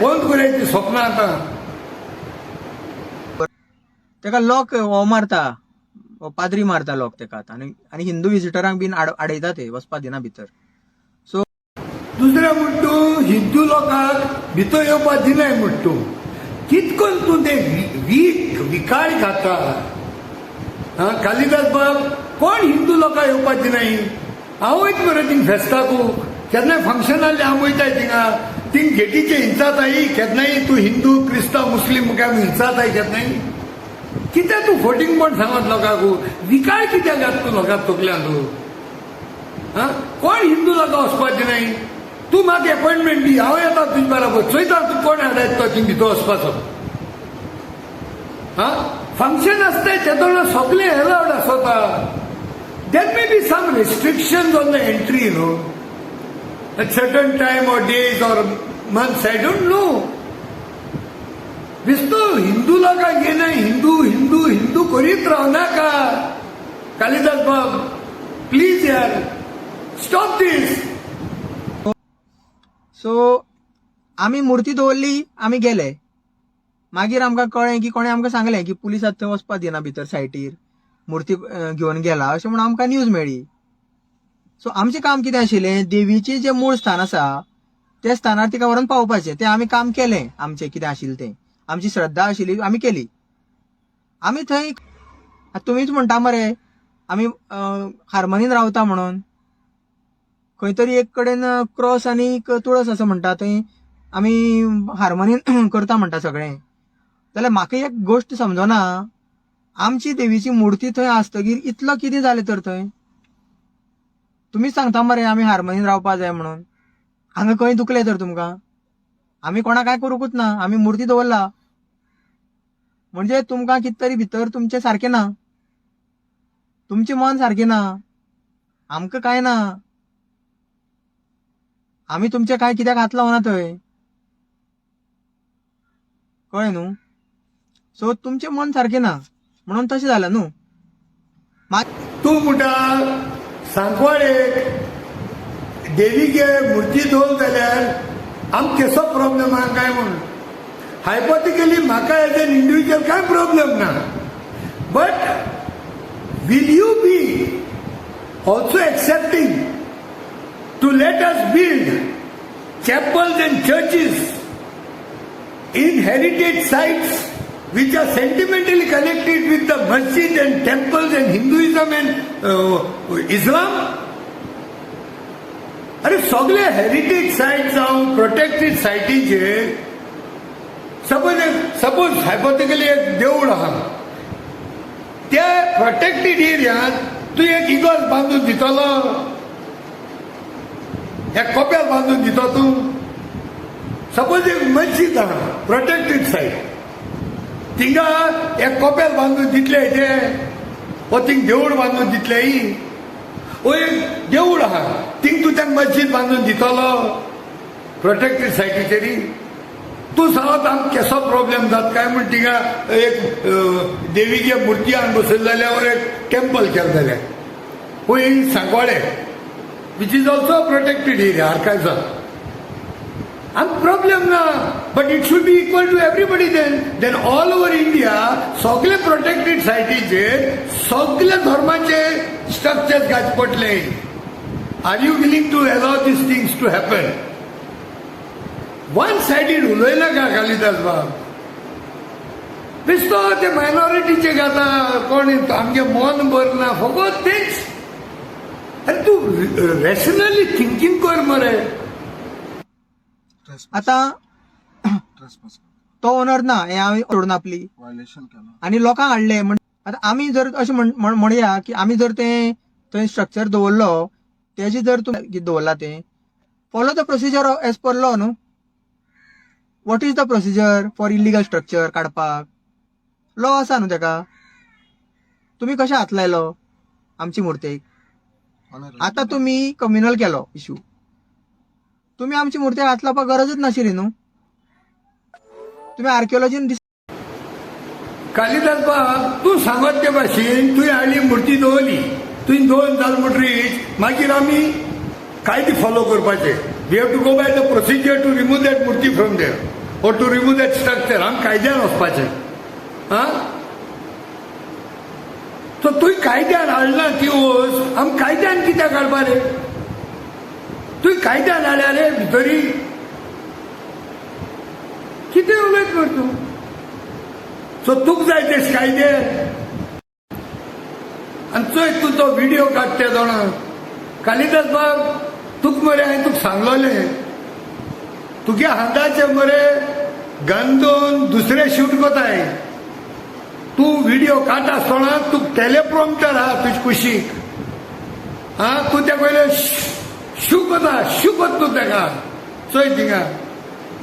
बंद करायची स्वप्न आता. तेका लोक हो मारता, हो पाद्री मारता लोक तेका आतां. आनी आनी हिंदू विजिटरांक बीन आडयता, ते वचपा दिना भितर. सो दुसरें म्हण तूं हिंदू लोकांक भितर येवपाक दिनाय म्हण तूं. कितकोन तूं ते वीख विकाळ खाता. हा कालिदास बाब, कोण हिंदू लोकांक येवपाक दिनाय? हांव वयता मरे थिंग फेस्ताकू. केन्नाय फंक्शन आहलें, हांव वयताय थिंगा. थिंग गेटीचे हिंचाताय केन्नाय. तूं हिंदू, क्रिस्तांव, मुस्लीम काय हिंचाताय केन्नाय? कित्याक तूं फटींगपण सांगत लोकांक? विकाळ कित्याक घात तूं लोकांक तकल्यान तूं? हा, कोण हिंदू लोकां वचपाक दिनाय? तूं म्हाका अपॉयंटमेंट दी, हांव येता तुजे बरोबर. चोयता तूं कोण हाडायता तो थिंग भितर वचपाचो. हा, फंक्शन आसताय तेदोना सगळे एलावड आसता. There may be some restrictions on the entry at certain time or days or months, I don't know. दिसतो हिंदू लोकांक घेना. हिंदू हिंदू हिंदू करीत रावनाका. कालिदास बाब, प्लीज यार, स्टॉप दीस. सो आमी मुर्ती दवरली, आमी गेले. मागीर आमकां कळ्ळें की कोणें आमकां सांगलें की पुलीस आतां थंय वचपाक दिना भितर सायटीर, मुर्ती घेवन गेला अशें म्हणून आमकां न्यूज मेळ्ळी. सो आमचें काम कितें आशिल्लें? देवीचें जें मूळ स्थान आसा, त्या स्थानार तिका व्हरोन पावोवपाचें. तें आमी काम केलें. आमचें कितें आशिल्लें तें, आमची श्रद्धा आशिल्ली, आमी केली. आमी थंय, आतां तुमीच म्हणटा मरे आमी हार्मनीन रावता म्हणून. खंय तरी एक कडेन क्रॉस आनी एक तुळस आसा म्हणटा, थंय आमी हार्मनीन करता म्हणटा सगळें. जाल्यार म्हाका एक गोश्ट समजना, आमची देवीची मुर्ती थंय आसतगीर इतलो कितें जालें तर थंय? तुमीच सांगता मरे आमी हार्मनीन रावपा जाय म्हणून. हांगा खंय दुखलें तर तुमकां? आमी कोणाक कांय करूंकूच ना, आमी मुर्ती दवरला. म्हणजे तुमकां कितें तरी भितर तुमचें सारकें ना, तुमचें मन सारकें ना. आमकां कांय ना. आमी तुमचें कांय कित्याक हात लावना थंय, कळ्ळें न्हू? सो तुमचें मन सारकें ना म्हणून तशें जालें न्हू. तूं म्हणटा सांकवाळेक देवीगे मुर्ती दवर जाल्यार आमकां केसो प्रॉब्लेम आहा काय म्हूण. हायपोथिकली म्हाका एज एन इंडिव्हिज्युअल कांय प्रॉब्लेम ना, but will you be also accepting to let us build chapels and churches in heritage sites which are sentimentally connected with the masjid and temples and Hinduism and Islam? अरे, सगळे heritage site जावं protected सायटीचेर, suppose हायपोथिकली एक देवूळ आहा, त्या protected एरियांत तूं एक इगर्ज बांदून दितलो, एक कोपेल बांदून दितो तूं? सपोज एक मस्जिद आहा, प्रोटेक्टेड सायट, थिंगा एक कोपेल बांदून दितले ते वो थिंग देवूळ बांदून दितले? वो एक देवूळ आहा, थिंग तूं तांकां मस्जिद बांदून दितलो प्रोटेक्टेड सायटीचेर? तूं सांगत आमकां केसो प्रॉब्लेम जाता काय म्हण थिंगा एक देवीचे मुर्ती हाडून बसयली जाल्यार, एक टेम्पल केलें जाल्यार पळय Sancoale, which is also protected area, आर्कायव्सा, आमकां प्रॉब्लेम ना, but it should be equal to everybody. Then all over India सगळे प्रोटेक्टेड सायटीचेर सगळे धर्माचे स्ट्रक्चर्स घालचे पडले. Are you willing to allow these things to happen? One sided उलयना का कालिदास बाब. बेश्टो ते मायनॉरिटीचे घाता. कोण आमगे मन बरें ना, फकत तेच. अरे, तूं रॅशनली थिंकींग कर मरे. आतां तो ओनर ना हें आमी सोडून आपली व्हायलेशन केलां. आनी लोकांक हाडले म्हण. आतां आमी जर अशें म्हणया की आमी जर तें थंय स्ट्रक्चर दवरलो, तेजे जर तूं दवरला तें, follow the procedure as per law न्हू. What is the procedure for illegal structure काडपाक? लॉ आसा न्हू तेका. तुमी कशें हात लायलो आमची मुर्तेक? आतां तुमी कम्युनल केलो इशू. तुमी आमची मुर्तेक हात लावपाक गरजच नाशिल्ली न्हू. तुमी आर्किओलॉजीन कालिदास बाब, तूं सांगत ते भाशेन तुवें हाडली, मुर्ती दवरली तुवें. दोन जाल म्हणटरीच मागीर आमी कायदे फॉलो करपाचे. We have to go by the procedure to remove that Murthy from there. or to remove that structure. आमी कायद्यान वचपाचें. आं, सो तुवें कायद्यान हाडना ती वस्त, आमी कायद्यान कित्याक हाडपा रे? तुवें कायद्यान हाडल्या रे भितरी. कितें उलयत मरे तूं? सो तुका जाय ते कायदे. आनी चोय, तूं तो व्हिडिओ काडटे जाणा कालिदास बाब, तुका मरे हांवें तुका सांगलोलें, तुगे हाताचे मरे गंदून दुसरे शूट कोताय. तूं व्हिडिओ काडटा आसतना तुका टेलेप्रॉम्प्टर आहा तुजे कुशीक. आं, तूं त्या पयले शू कोता, शू कोत तूं तेका. चोय, थिंगा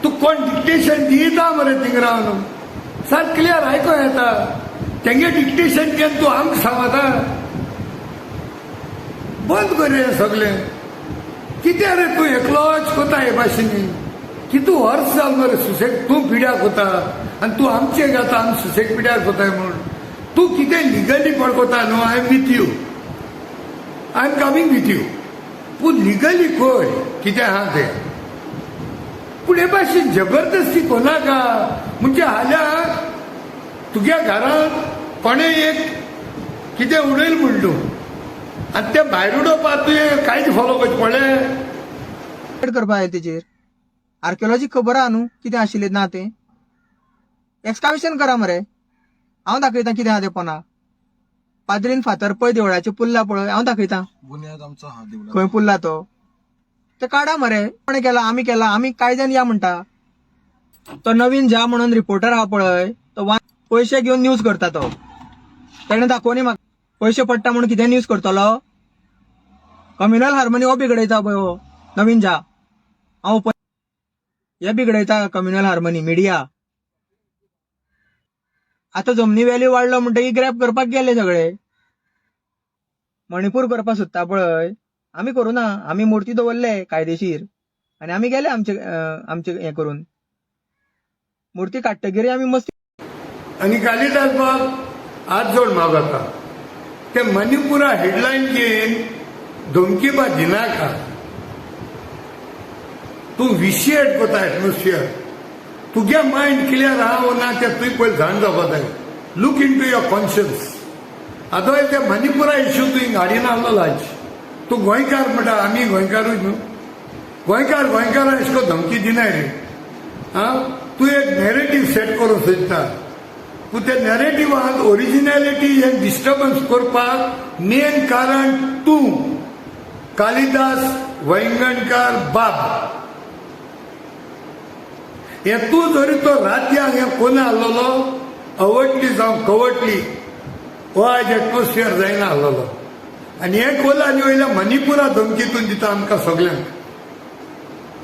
तूं कोण डिक्टेशन दिता मरे थिंगा रावन, सारकें क्लियर आयको येता. तेंगे डिक्टेशन घेवन तूं आमकां सांगता. बंद कर रे सगळें. कितें रे, तूं एकलोच कोता हे भाशेन? कितू वर्स जाल मरे सुसेग तूं पिड्याक कोता आनी तूं आमचे घाता, आमी सुसेग पिड्याक कोताय म्हूण. तूं कितें लिगली पळकोता न्हू, I am with you, I am coming with you. पूण लिगली पळय कितें आहा तें. पूण हे भाशेन जबरदस्ती कोनाका. म्हणजे हाल्यां तुज्या घरांत कोणें एक कितें उडयल म्हण तूं आनी तें भायर उडोवपाक तुवें कांयच फॉलो करचें पडलें? करपा जाय तेजेर. आर्किओलॉजी खबर आहा न्हू कितें आशिल्लें ना तें. एक्सकावेशन करा मरे, हांव दाखयता कितें आहा तें. पोना पाद्रीन फातर पळय, देवळाचे पुल्ला पळय, हांव दाखयता. बुन्याद आमचो आहा देवळाचो. खंय पुल्ला तो, ते काडा मरे. कोणें केला? आमी केला. आमी कायद्यान या म्हणटा. तो नवीन ज्या म्हणून रिपोर्टर आहा पळय, तो पयशे घेवन न्यूज करता तो. तेणें दाखोवनी म्हाका. पयशे पडटा म्हणून कितें न्यूज करतलो? कम्युनल हार्मनी हो बिगडयता पळय हो नवीन झा. हांव हे बिगडयता कम्युनल हार्मनी मिडिया. आतां जमनी व्हॅल्यू वाडलो म्हणटकीर ग्रॅब करपाक गेले सगळे. मणिपूर करपाक सोदता पळय, आमी करूं ना. आमी मुर्ती दवरले कायदेशीर आनी आमी गेले आमचे हें करून. मुर्ती काडटकीर आमी मस्ती आनी कालिदास बाब, हात जोड मागता, ते मणिपुरा हेडलायन घेवन धमकीबा दिनाका. तूं विशिएट कोता एटमॉस्फियर. तुगे मायंड क्लियर आहा वो ना तें तुवें पयलीं जाण जावपा जाय. Look into your conscience. Otherwise ते मणिपुरा इश्यू तुवें हाडिना आहलो आयज. तूं गोंयकार म्हणटा, आमी गोंयकारूच न्हू. गोंयकार गोंयकारां अशें करून धमकी दिनाय रे. आं, तूं एक नॅरेटीव सेट करूंक सोदता. पूण त्या नॅरेटिवान ओरिजिनॅलिटी हें डिस्टर्बन्स करपाक मेन कारण तूं, कालिदास वैंगणकार बाब. हे तूं जरी तो रातयाक हें कोना आहलोलो, अवटली जावं कवटली, हो आयज एटमॉस्फियर जायना आहलोलो. आनी हें कोला आनी वयल्या मणिपुरा धमकीतून दिता आमकां सगल्यांक.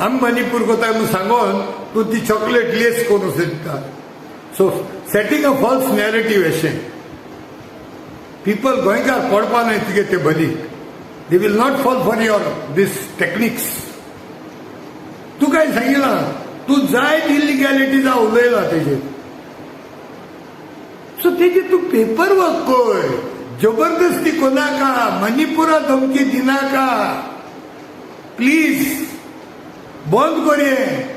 आमी मणिपूर कोताय म्हूण सांगोन तूं ती चॉकलेट लेस करूंक सोदता. So setting a false narrative. अशें पिपल, गोंयकार पडपा न्हय तुगे ते बलीक. They will not fall for your this techniques. तूं काय सांगिलां, तूं जायत इलिगॅलिटी जावं उलयला तेजेर. सो तेजेर तूं पेपर वर्क कर, जबरदस्ती कोनाका, मणिपुरा धमकी दिनाका. प्लीज बंद कर हें.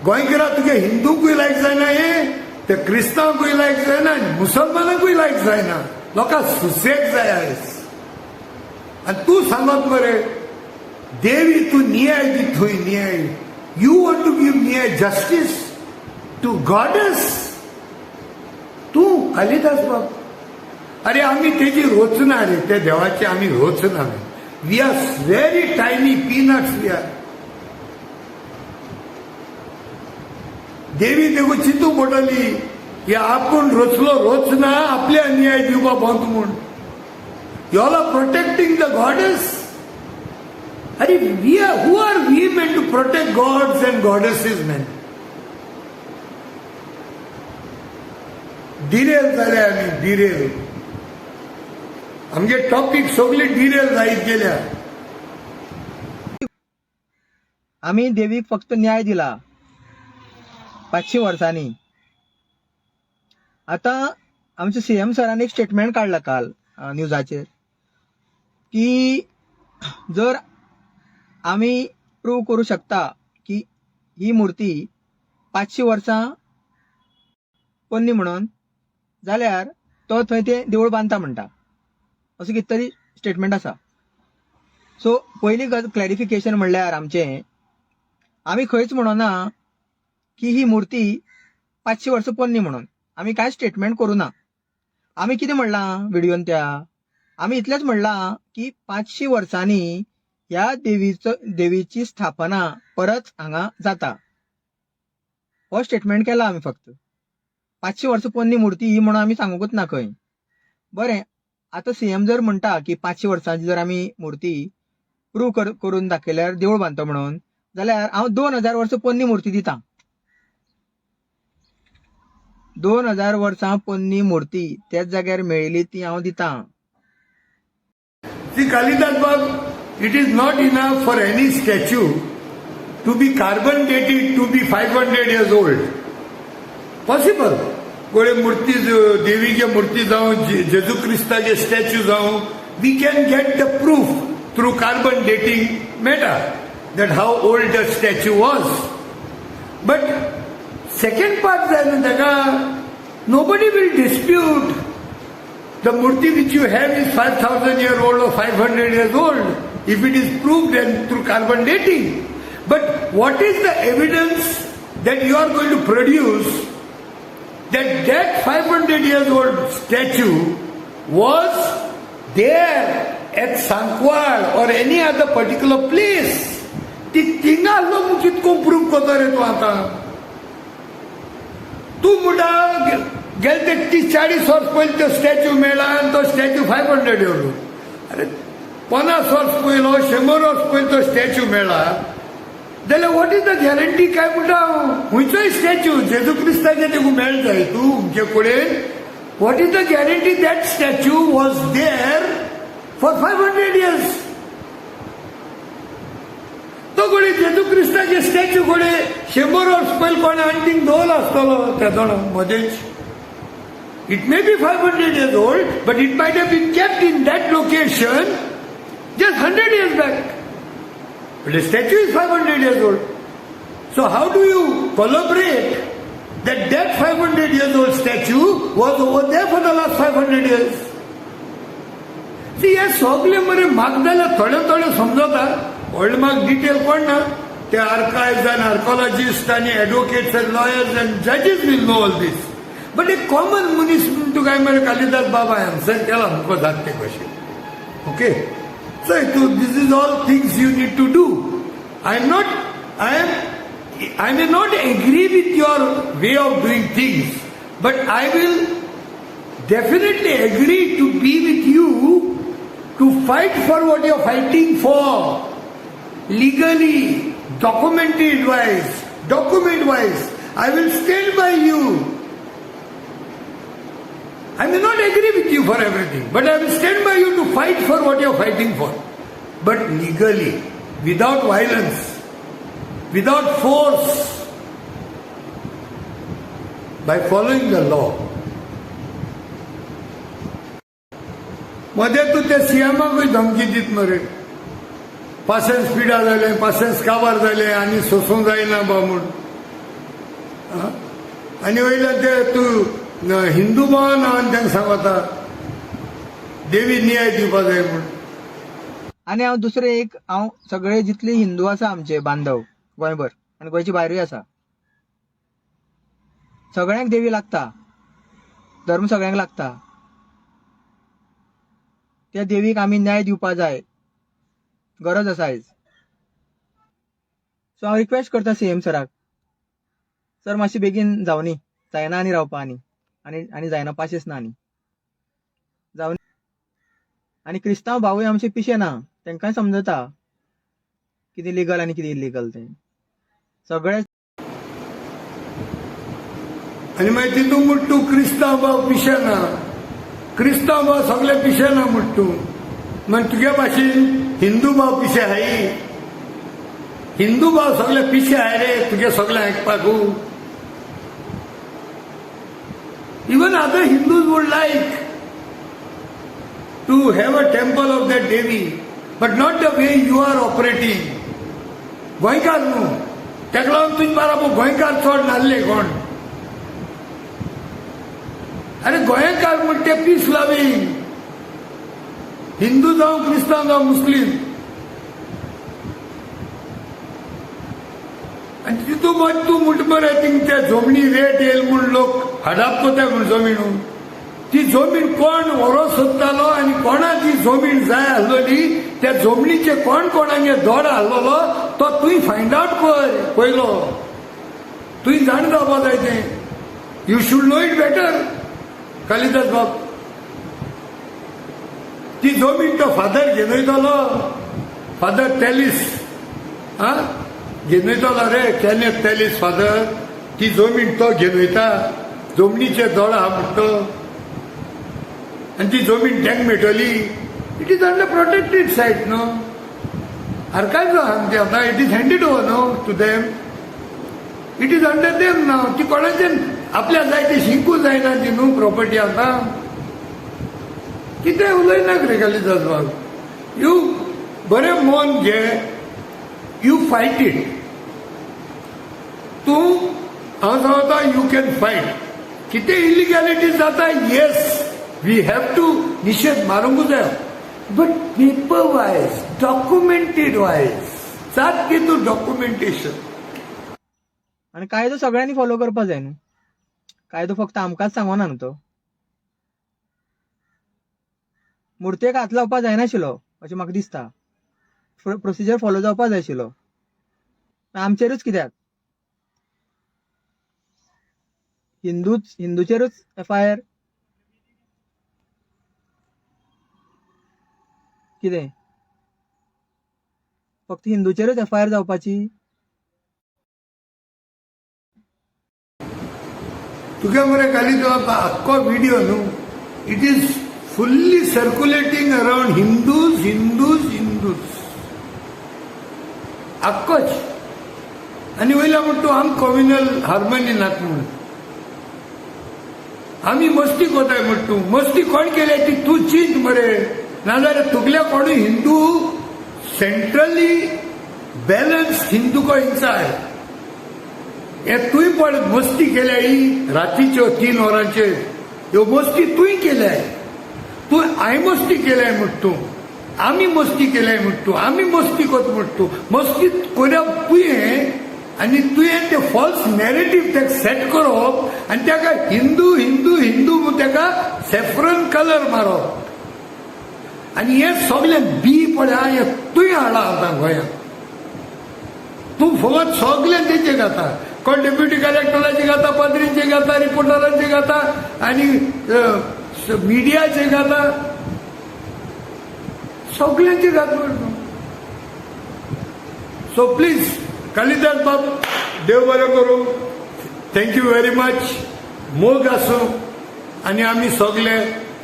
गोंयकारा, तुगे हिंदूंकूय लायक जायना हें, ते क्रिस्तांवकूय लायक जायना आनी मुसलमानांकूय लायक जायना. लोकांक सुसेग जाय आयज. आनी तूं सांगत मरे देवी, तूं न्याय दी थंय न्याय. You want to give न्याय, जस्टीस टू गॉडस, तूं कालिदास बाब. अरे, आमी तेजी रोचना रे, त्या देवाची आमी रोचना. We are very tiny peanuts, we are. देवी देखून चिंतू पडटली की आपूण रचलो रोचना आपले अन्याय दिवपा बंद म्हूण. You all are protecting the goddess. अरे, we are who are we men to protect gods and goddesses, man? Derail जाले आमी, डिरेल. आमगे टॉपीक सगळे डिरेल जायत गेल्या. आमी देवीक फक्त न्याय दिला 500 वर्सांनी. आतां आमच्या सीएम सरान एक स्टेटमेंट काडला काल न्यूजाचेर की जर आमी प्रूव करूं शकता की ही मूर्ती 500 वर्सां पोन्नी म्हणून जाल्यार तो थंय तें देवूळ बांदता म्हणटा, असो कितें तरी स्टेटमेंट आसा. सो पयली क्लॅरिफिकेशन म्हणल्यार आमचें, आमी खंयच म्हणोना की ही मुर्ती 500 वर्सां पोन्नी म्हणून, आमी कांय स्टेटमेंट करूं ना. आमी कितें म्हणलां व्हिडियोन त्या, आमी इतलेंच म्हणलां की 500 वर्सांनी ह्या देवीची स्थापना परत हांगा जाता, हो स्टेटमेंट केला आमी. फक्त 500 वर्सां पोन्नी मुर्ती ही म्हणून आमी सांगूंकच ना खंय. बरें, आतां सीएम जर म्हणटा की 500 वर्सांची जर आमी मुर्ती प्रूव करून दाखयल्यार देवूळ बांदता म्हणून, जाल्यार हांव 2000 वर्सां पोन्नी मुर्ती दिता. 2000 वर्सां पोन्नी मुर्ती त्याच जाग्यार मेळिल्ली ती हांव दिता. See, Kalidas Bab, it is not enough for any statue to be carbon dated to be 500 years old. Possible. कोणे मूर्ती, देवीचे मूर्ती जावं, जेजू क्रिस्ताचे स्टॅच्यू जावं, we can get the proof through carbon dating मेळटा that how old the statue was. But second part जाय न्हू ताका, nobody will dispute the murti which you have is 5,000 year old or 500 years old, if it is proved and through carbon dating. But what is the evidence that you are going to produce that that 500 years old statue was there at Sankwal or any other particular place? ती थिंगा आसलो म्हूण कितको prove करता रे तूं आतां? तूं म्हणटा गेले ते 30-40 वर्स पयलीं तो स्टॅच्यू मेळ्ळा आनी तो स्टॅच्यू 500 येवन. अरे, 50 वर्स पयलो, 100 वर्स पयलीं तो स्टॅच्यू मेळ्ळा जाल्यार what is the guarantee? काय म्हणटा हांव, खंयचोय स्टॅच्यू जेजू क्रिस्ताचे तुका मेळ जाय तूं तुमचे कडेन, what is the guarantee that statue was there for 500 years? तो कोणी जेजू क्रिस्ताचे स्टॅच्यू कोणी 100 वर्स पयलीं कोणी आनी थिंग दवरलो आसतलो तेदोणा मदेच. It may be 500 years old, but it might have been kept in that location just 100 years back. But the statue is 500 years old. So how do you corroborate that that 500 years old statue was over there for the last 500 years? See, हे सगळे मरे म्हाका जाल्यार थोडे थोडे समजता, व्हडले म्हाका डिटेल कोण ना. ते आर्कायव्स आनी आर्कोलॉजिस्ट आनी advocates and lawyers and judges will know all this, but एक कॉमन मनीस म्हणून तुका मरे कालिदास बाबा आन्सर केला म्हाका जाता ते भशेन. ओके, चोय तूं, this is all things you need to do. I am not I am I may not agree with your way of doing things, but I will definitely agree to be with you to fight for what you are fighting for, legally, documented wise, document wise. I will stand by you. I may not agree with you for everything, but I will stand by you to fight for what you are fighting for. But legally, without violence, without force, by following the law. मध्ये तूं त्या सीएमाकूय धमकी दीत मरे, patience पिडा जालें, patience काबार जालें आनी सोसूंक जायना बा म्हूण. आनी वयल्यान ते तूं हिंदू बा ना आनी तांकां सांगता देवी न्याय दिवपा जाय म्हूण. आनी हांव दुसरें एक, हांव सगळे जितले हिंदू आसा आमचे बांधव गोंयभर आनी गोंयचे भायरूय आसा, सगळ्यांक देवी लागता, धर्म सगळ्यांक लागता. त्या देवीक आमी न्याय दिवपा जाय, गरज आसा आयज. सो हांव रिक्वेस्ट करता सीएम सराक, सर मातशें बेगीन जावनी, जायना आनी रावपा आनी आनी आनी जायना, पाशेंस ना आनी जावनी. आनी क्रिस्तांव भावूय आमचे पिशे ना, तांकांय समजता कितें लिगल आनी कितें इलिगल तें सगळे. आनी मागीर तितून म्हण तूं क्रिस्तांव भाव पिशे ना, क्रिस्तांव भाव सगळे पिशे ना म्हण तूं. मागीर तुगे भाशेन हिंदू भाव पिशे हाय? हिंदू भाव सगळे पिशे हाय रे तुगे सगळे आयकपाकू? Even other Hindus would like to have a temple of that Devi, but not the way you are operating. गोंयकार न्हू. ताका लागून तुजे बाराबर गोंयकार चड नासले कोण. अरे गोंयकार म्हण ते पीस लवींग, हिंदू जावं क्रिस्तांव जावं मुस्लीम. आनी तितू मत तूं म्हणटा मरे थिंग त्या जमनी रेट येयल म्हूण लोक हडाप कोताय म्हूण जमीन. ती जमीन कोण व्हरो सोदतालो आनी कोणा ती जमीन जाय आसलोली, त्या जमनीचे कोण कोणागे दोड आसलेलो तो तुवें फायंड आवट कर पयलो. तुवें जाण जावपा जाय तें. You should know it better Kalidas बाब. ती जमीन तो फादर घेवन वयतलो, फादर टेलीस आं घेवन वयतलो रे, केनेथ टेलीस फादर. ती जमीन तो घेवन वयता, जमनीचे दोड आहा म्हणटा तो, आनी ती जमीन टँक मेळटली. It is under protected site न्हू, आर्कायव्स आहा ती आतां. It is handed over न्हू to them, it is under them नाव. ती कोणाचें आपल्या जाय ती शिंकू जायना ती न्हू प्रॉपर्टी. आतां कितें उलयनाक रे कालिदास बाब. You बरें मन घे, you fight it. तूं हांव सांगता you can fight. कितें इलिगॅलिटी जाता, येस we have to निशेध मारूंक जाय, but paper wise, documented wise सारकें तूं डॉक्युमेंटेशन. आनी कायदो सगळ्यांनी फॉलो करपा जाय न्हू. कायदो फक्त आमकांच सांगोना न्हू तो. मुर्तेक हात लावपा जायनाशिल्लो अशें म्हाका दिसता. प्रोसिजर फॉलो जावपा जाय आशिल्लो. आमचेरूच कित्याक, हिंदूच हिंदूचेरूच एफ I R कितें, फक्त हिंदूचेरूच एफ I R जावपाची. तुगे मरे कालिदास आख्खो विडियो न्हू, it is fully circulating around Hindus Hindus Hindus आख्खोच. आनी वयल्या म्हण तूं आम कॉम्युनल हार्मनी नात म्हूण, आमी मस्ती कोताय म्हण. तूं मस्ती कोण केल्या ती तूं चिंत मरे, नाजाल्यार तुगल्या कोणूय हिंदू सेंट्रली बॅलन्स हिंदू को हिंसाय. हे तूंय पण मस्ती केल्या ही रातीच्यो 3 वरांचेर ह्यो मस्ती तूंय केल्याय. तूं हांवें मस्ती केल्याय म्हण तूं, आमी मस्ती केल्याय म्हण तूं, आमी मस्ती कोत म्हण तूं. मस्ती करप तुवें आनी तुवें ते फॉल्स नॅरेटीव ताका सेट करप आनी ताका हिंदू हिंदू हिंदू म्हूण ताका सेफ्रन कलर मारप. आनी हें सगळें बी पळय हें तुवें हाडलां आतां गोंयांत. तूं फकत सगळें तेचें खाता, कोण डेप्युटी कलेक्टराचें खाता, पाद्रींचें खाता, रिपोर्टरांचें खाता आनी मिडियाचें खाता, सगळ्यांचें खाता. सो प्लीज कालिदास बाब, देव बरें करूं. Thank you very much. मोग आसूं आनी आमी सगळे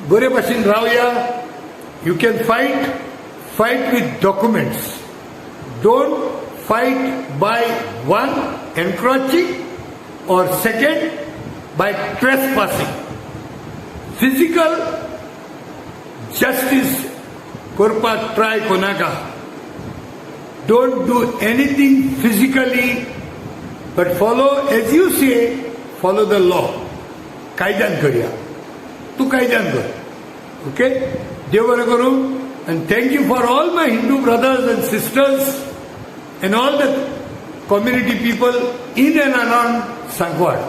बरे भाशेन रावया. You can fight, fight with documents. Don't fight by one encroaching or second by trespassing. Physical justice करपाक try कोनाका. Don't do anything physically, but follow, as you say, follow the law. कायद्यान करया, तूं कायद्यान कर. ओके, देव बरें करूं. And thank you for all my Hindu brothers and sisters and all the community people in and around Sancoale.